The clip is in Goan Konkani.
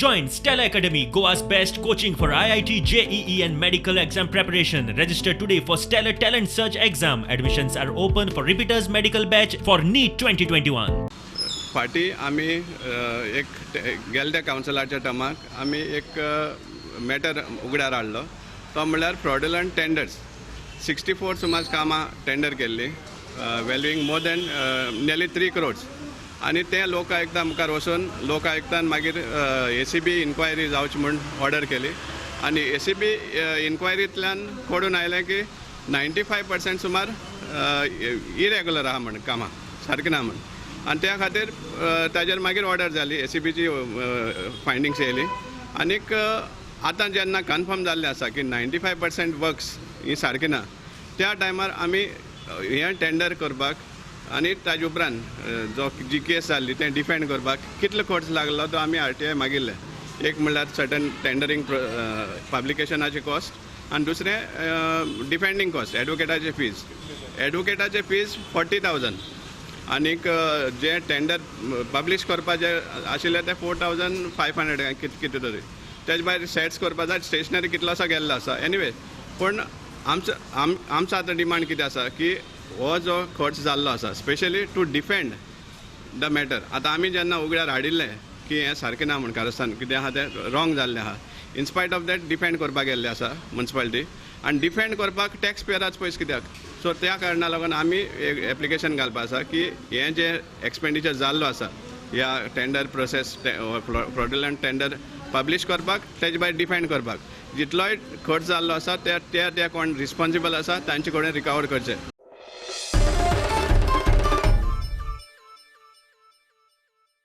Join Stellar Academy, Goa's best coaching for IIT, JEE and medical exam preparation. Register today for Stellar Talent Search exam. Admissions are open for repeaters medical batch for NEET 2021. फाटीं आमी एक गेल्या त्या कावन्सिलाच्या टर्माक आमी एक मॅटर उगड्यार हाडलो, तो म्हणल्यार फ्रॉडुलंट टेंडर्स. 64 सुमार कामां टेंडर केल्लीं, valuing more than nearly 3 crores. आनी तें लोक आयुक्ता मुखार वचून लोक आयुक्तान मागीर ACB inquiry जावची म्हूण ऑर्डर केली आनी ACB इन्क्वायरींतल्यान कळून आयलें की 95% सुमार इरेगुलर आहा म्हण, कामां सारकीं ना म्हण. आनी त्या खातीर ताजेर मागीर ऑर्डर जाली, ACBची फायंडींग्स येयली. आनीक आतां जेन्ना कन्फर्म जाल्लें आसा की 95% वर्क्स ही सारकी ना, त्या टायमार आमी हें टेंडर करपाक आनी ताजे उपरांत जो जी केस जाल्ली तें डिफेंड करपाक कितलो खर्च लागलो तो आमी RTI मागिल्ले. एक म्हणल्यार सर्टन टेंडरींग पब्लिकेशनाचे कॉस्ट आनी दुसरें डिफेंडींग कॉस्ट, एडवोकेटाचे फीज. एडवोकेटाचे फीज 40,000 आनीक जे टेंडर पब्लिश करपाचे आशिल्ले ते 4,500 कितें तरी. तेजे भायर सेट्स करपा जाय, स्टेशनरी कितलोसो गेल्लो आसा. एनिवे, पूण आमचो आमचो आतां डिमांड कितें आसा की हो जो खर्च जाल्लो आसा specially to defend the matter. आतां आमी जेन्ना उगड्यार हाडिल्लें की हें सारकें ना म्हण कारस्थान कितें आहा तें रॉंग जाल्लें आहा, in spite of that defend करपाक गेल्लें आसा मुन्सिपालिटी. आनी डिफेंड करपाक टॅक्स पेयराच पयस कित्याक? सो त्या कारणा लागून आमी एक एप्लिकेशन घालपा आसा की हें जें एक्सपेंडिचर जाल्लो आसा ह्या tender process, fraudulent tender publish करपाक, तेजे भायर डिफेंड करपाक जितलोय खर्च जाल्लो आसा त्या त्या कोण रिस्पोन्सिबल आसा तांचे कडेन रिकवर करचें.